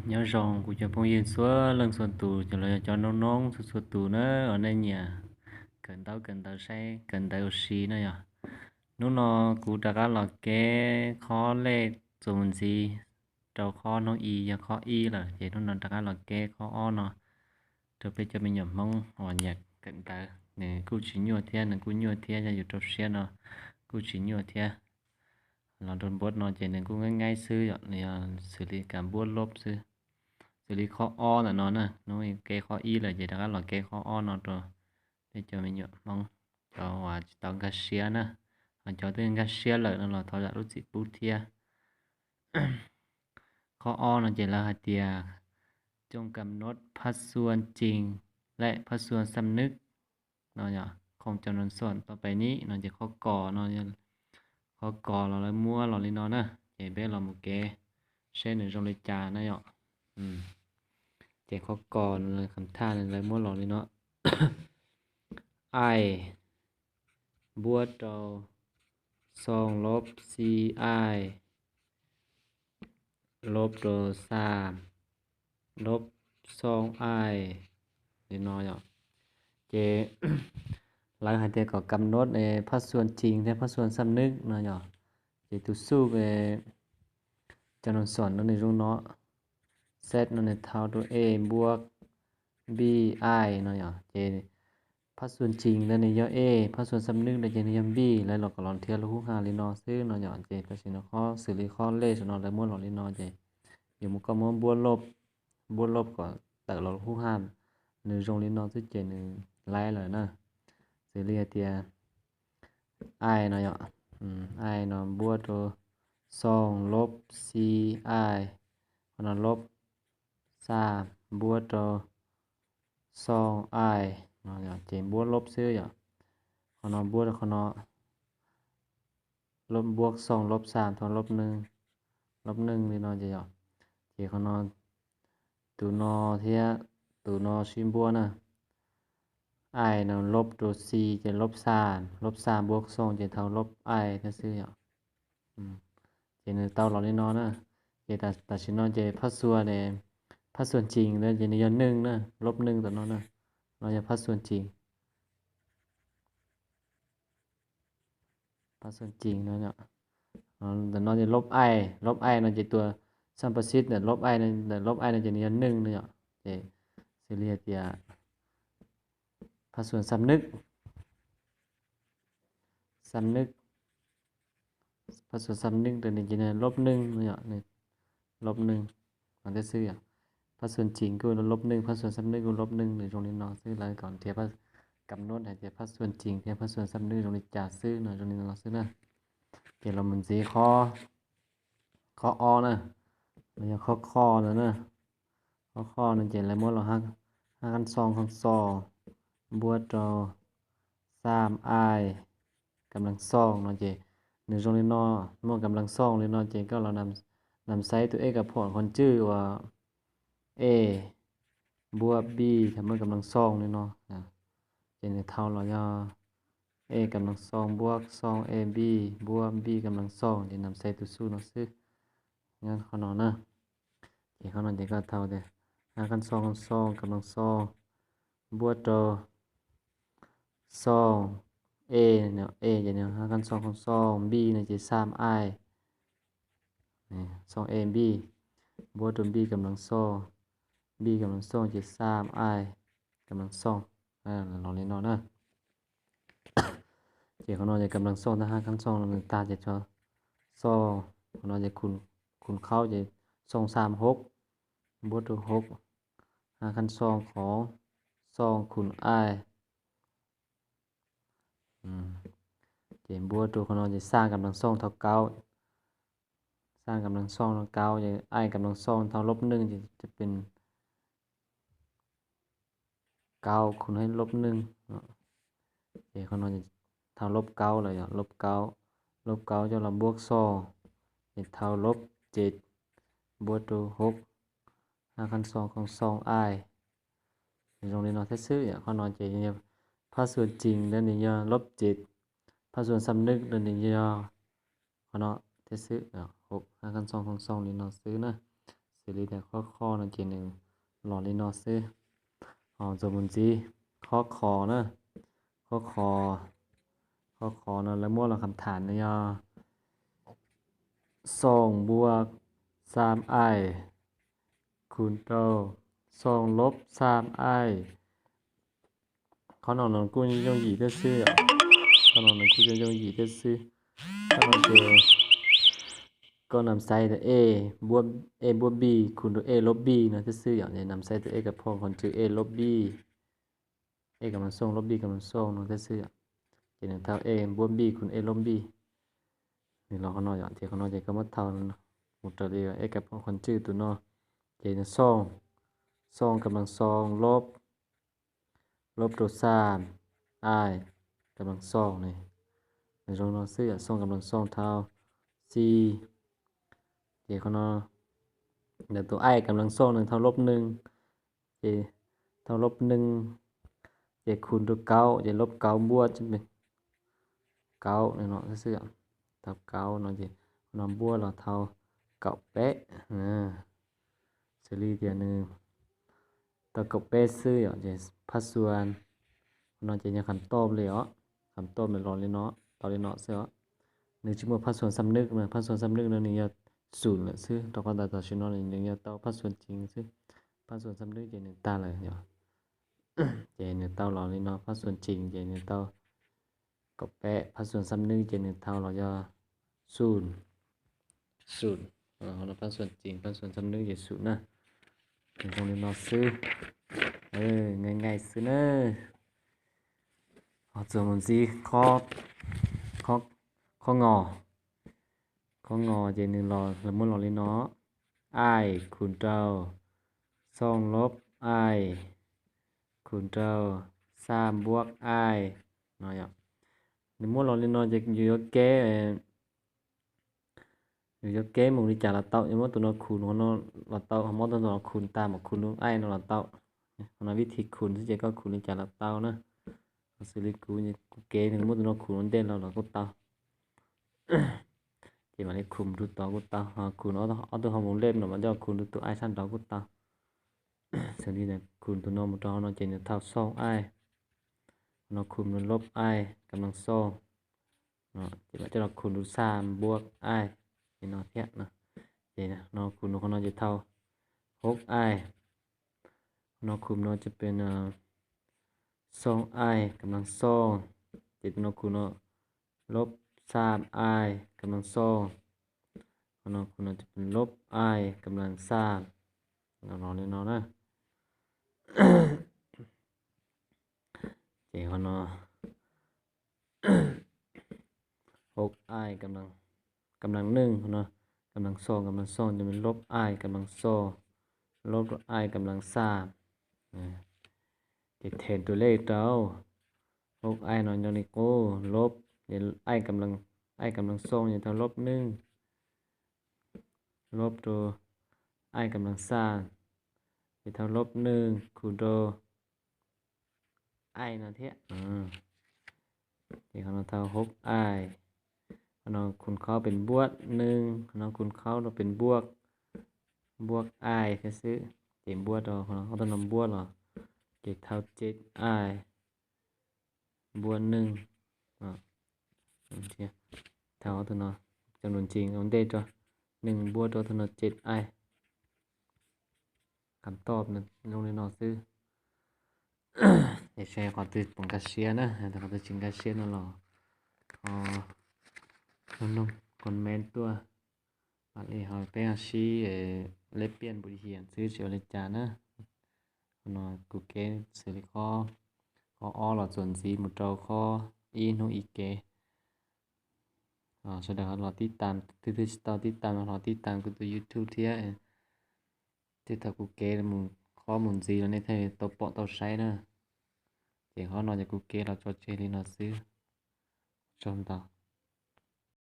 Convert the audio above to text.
Nyob zoo kuv cov phooj ywg txhua leej txhua tus, cov los yog cov noob noob txhua txhua tus na, uas nej nyiam kawm ntaub kawm ntawv saib kawm ntawv ua si na yog. Hnub no kuv rov qab los keb qhob lej txuas mus ntxiv rau qhob hnub i yog qhob ib lawm, ces hnub no rov qab los keb qhob ob no rau peb cov me nyuam Hmoob uas nyiam kawm ntawv. Nws kuj tsis nyuaj thiab, nws kuj nyuaj thiab, yog yus rau siab no kuj tsis nyuaj thiab. Los rau npuab no ces nws kuj nqaib nqaib xwb yom, nws yog xws li kav npuab loj xwb. Xws li qhob ob ntawm no na, hnub keb qhob ib lawm ces rov qab los keb qhob ob no rau peb cov me nyuam Hmoob, cov uas tsis tau nkag siab na, ho cov twb nkag siab lawm no los thov zam lub txim pub thiab. Qhob ob no ces lawv hais tias trong kèm nốt phát xuân chính lẫn phát xuân xâm nứt no yog không cho nộn sổ tau pais nib no ces qhob kos no, qhob kos los lawv muab los li no na, ces peb los mus kev seb nws zoo li cas na yom. Ces qhob kos no kham thaj lawv muab los li no: ai, npuab rau xoo lub xi ai, lub rau xa, lub xoo ai li no yom. Ces lawv hais tias kom kab nod phab xuan cing thiab phab xuan xab nwb no yom. Ces tus xuj cov noo xoom no nws zoo no, xeb no nws thau rau e npuab npij ai no yom. Ces phab xuan cing ntawd nws yog e, phab xuan xab nwb ntawd ces nws yog npij, lawv los kom los nrhiav lub hub ha li no xwb no yom. Ces tam sim no qhov xws li qhov lej saum no lawv muab los li no ces yus mus koj muab npuab loj, npuab loj kom tawm los lub hub ha, nws zoo li no xwb ces nws laib lawm na. Xws li hais tias ai no yom, ai no npuab rau xoo lob xi ai, qhov no lob xa npuab rau xoo ai no yom, ces npuab lob xwb yom. Qhov no npuab rau qhov no, lob npuab xoo lob xa thau lob neeg, lob neeg li no ces yom. Ces qhov no tus no thiab tus no sib npuab na. Ai no lob rau xi ces lob xa, lob xa npuab xoo ces thau lob ai thiab xwb yom. Ces nws tau los li no na. Ces tam sim no ces phab xuan, phab xuan cing ntawd ces nws yog neeg na, lob neeg tam no na, no yog phab xuan cing. Phab xuan cing no, tam no ces lob ai, lob ai no ces tus xab pas xib ntawm lob ai, ntawm lob ai no ces nws yog neeg no yom. Ces xws li hais tias phab xuan xab nwb, xab nwb, phab xuan xab nwb ntawd nws ces lob neeg no yom, lob neeg no thiab xwb yom. Phab xuan cing kuj lob neeg, phab xuan xab nwb kuj lob neeg, nws zoo li no xwb, lawv kom nrhiav kab nod hais tias phab xuan cing thiab phab xuan xab nwb zoo li cas xwb no, zoo li no xwb na. Ces los mus ntxiv qhov ob na, los yog qhov kho ntawd na. Qhov kho no ces lawv muab los hab khab xoo khoo xoo npuab rau xam ai kam lees xoo no ces nws zoo li no, muaj kam lees xoo li no ces koj los nam xaiv tus ej kam phom qhov ntswj uas e npuab npij thaum muaj kam lees xoo li no, ces nws thau los yog e kam lees xoo npuab xoo e npij npuab npij kam lees xoo ces nam xaiv tus xuj no xwb. Qhov no na, ces qhov no ces koj thau tias hab khab xoo khoo xoo kam lees xoo npuab rau xoo e, e ces hab khab xoo khoo xoo npij no ces xam ai, xoo e npij npuab rau npij kam lees xoo, npij kam lees xoo ces xam ai kam lees xoo, los li no na. Ces qhov no ces kam lees xoo tag hab khab xoo no nws tag ces tso xoo, qhov no ces khum khaub ces xoo xam hob npuab rau hob, hab khab xoo khoo xoo khum ai, ces npuab rau qhov no ces xam kam lees xoo thau kaub, xam kam lees xoo thau kaub ces ai kam lees xoo thau lob neeg ces pes kaub khum hab lob neeg. Ces qhov no thau lob kaub lawm yom, lob kaub, lob kaub coj los npuab xoo, ces thau lob ces npuab rau hob, hab khab xoo khoo xoo ai, zoo li no thiab xwb yom. Qhov no ces phab xuan cing ntawd nws yog lob ces, phab xuan xam nwb ntawd nws yog qhov no thiab xwb, hab khab xoo khoo xoo li no xwb na. Xws Xws li tias qhob qho no ces nws los li no xwb. Ho txuas mus ntxiv, qhob qho na, qhob qho, qhob qho no lawv muab los kham tham no yog xoom npuaj xam aim khum rau xoom lob xam aim. Qhov no nws kuj yooj yim thiab xwb yom. Qhov no nws kuj yooj yim thiab xwb. Qhov no ces koj nam xaiv tias e, e npuaj b khum rau e lob b no thiab xwb yom. Nam xaiv tias e ka phom qhov ncw e lob b, e kam xoom lob b kam xoom no thiab xwb yom. Ces nws thau e npuaj b khum e lob b. Nws los qhov no yom, ces qhov no ces koj muab thau mus raws li e ka phom qhov ncw tus no. Ces nws xoom, xoom kam xoom lob, lob rau xam aim kam xoom ne. Nws zoo no xwb yom, xoom kam xoom thau xi. Ces qhov no, ntawm tus aim kam xoom nws thau lob neeg, ces thau lob neeg, ces khum rau kaum, ces lob kaum npuaj kaum no xwb yom. Thau kaum no ces qhov no npuaj los thau kaum peb. Xws li tias nws tau kaum peb xwb yom, ces phab xuas no ces yog kham toj li os, kham toj nws los li no, tau li no xwb os. Nws tsis muaj phab xuas xam nwj, phab xuas xam nwj no nws yog xum lawm xwb, rau qhov ntawm tam sim no nws yog tau phab xuas ceev xwb. Phab xuas xam nwj ces nws tag lawm yom. Ces nws tau los li no, phab xuas ceev ces nws tau kaum peb, phab xuas xam nwj ces nws thau los yog xum, xum. Phab xuas ceev, phab xuas xam nwj ces xum na. Nws zoo li no xwb, nqaij nqaij xwb na. Ho txuas mus ntxiv, qhob ngo, qhob ngo ces nws los, lawv muab los li no, aim khum rau xoom lob aim khum rau xam npuaj aim no yom. Nws muab los li no ces yus yuav keb, yus yuav keb mus li cas los tau, yus muab tus no khum qhov no los tau, muab tus no khum tag mam khum tus aim no los tau. Qhov no vib thi khum xwb ces koj khum li cas los tau na. Xws li kuv, kuv kev muab tus no khum ua ntej los los kuj tau. Ces mam li khum rau tod kuj tau, ho khum ob tug ho mus lej no mas coj khum rau tus aim sab nraud kuj tau. Xws li khum tus no mus rau hauv no ces nws thau xoom aim, no khum nws lob aim kam leej xoom, ces mam coj los khum rau xam npuaj aim li no thiab. Ces no khum nws qhov no ces thau hoob aim, no khum no ces pem xoom aim kam leej xoom, ces tus no khum no lob xam aim kam leej xoom, no khum no ces pem lob aim kam leej xam, no li no na. Ces qhov no hoob aim kam leej neej no, kam leej xoom, kam leej xoom ces pem lob aim kam leej xoom, lob rau aim kam leej xam. Ces them tus lej rau hoob aim no nyob li qub, lob, aim kam leej xoom ces thau lob neej, lob rau aim kam leej xam, ces thau lob neej khum rau aim no thiab. Ces qhov no thau hoob aim, qhov no khum khaub pem npuaj neej, qhov no khum khaub rau pem npuaj, npuaj aim thiab xwb. Ces npuaj rau qhov no, ob tug no npuaj los, ces thau cem aim, npuaj neej, thau ob tug no, cov nus ntsis ua ntej rau, neej npuaj rau ob tug no cem aim. Kham toj zoo li no xwb. Es saib qhov twg puas nkag siab na, qhov twg tsis nkag siab no los ho noog comment tuaj. Mam li ho peb ho sib leb piaj npum hiam xwb tsis ua li cas na. Qhov no kuv kev xws li qhov, qhov ob los txuas ntxiv mus rau qhov ib hnub ib kev. Sawv daws ho los tib tas, tus twg tsis tau tib tas los ho tib tas kuv tus YouTube thiab. Tej thaum kuv kev mus qhov mus ntxiv los nej thiaj tau pom tau saib na. Ces qhov no ces kuv kev los tso tseg li no xwb. Tsaug ntau.